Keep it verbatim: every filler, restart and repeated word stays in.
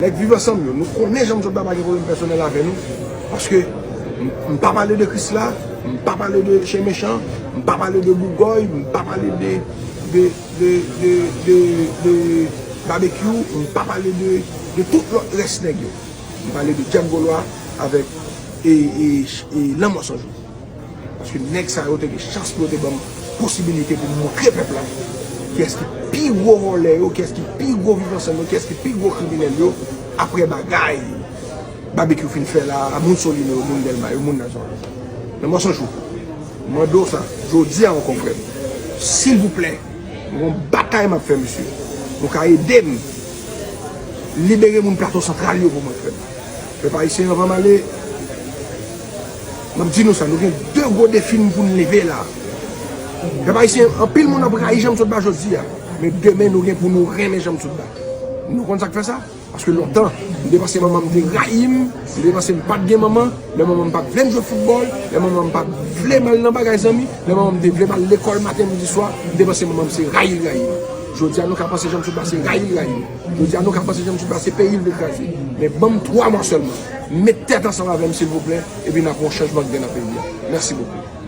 Nèg Viv Ansanm yo, nou konnen Janm Sot Ba pa gen pwoblèm pèsonèl avè nou. Paske m, m pa pale de Krisla, m pa pale de Chen Mechan, m pa pale de Bougòy, m pa pale de, de, de, de, de, de Babekyou, m pa pale de, de tout lòt rès nèg yo. M pale de Djak Golwa avèk e, e, e Lanmò San Jou. Paske nèg sa yo te gen chans pou yo te ban m posibilite pou m montre pèp la kiyès ki pi gwo vòlè yo, kiyès ki pi gwo Viv Ansanm yo, kiyès ki pi gwo kriminèl yo, apre bagay Babekyou fin fè la a, moun Solino yo, moun Dèlma yo, moun Nazon yo. Lanmò San Jou, m mande w sa, jodi a ankò, frè m, silvouplè, m gon batay m ap fè, mesye. Nou ka ede m libere moun Plato Santral yo pou mwen, frè m. Pèp ayisyen, anvan m ale, m ap di nou sa, nou gen de gwo defi n pou n leve la. Pèp ayisyen, anpil moun ap rayi Janm Sot Ba jodi a, men demen nou gen pou nou renmen Janm Sot Ba. Nou konn sa k fè sa? Paske lontan, m te panse manman m te rayi m, m te panse m pa t gen manman, lè manman m pa t vle m jwe foutbòl, lè manman m pa t vle m al nan bagay zanmi, lè manman m te vle m al lekòl maten, midi, swa, m te panse manman m se rayi l rayi m. Jodi a, nou ka panse Janm Sot Ba se rayi l rayi m. Jodi a, nou ka panse Janm Sot Ba se peyi l vle kraze. Men ban m twa mwa sèlman. Met tèt ansanm avè m, silvouplè, epi n ap wè yon chanjman k gen nan peyi a. Mèsi bokou.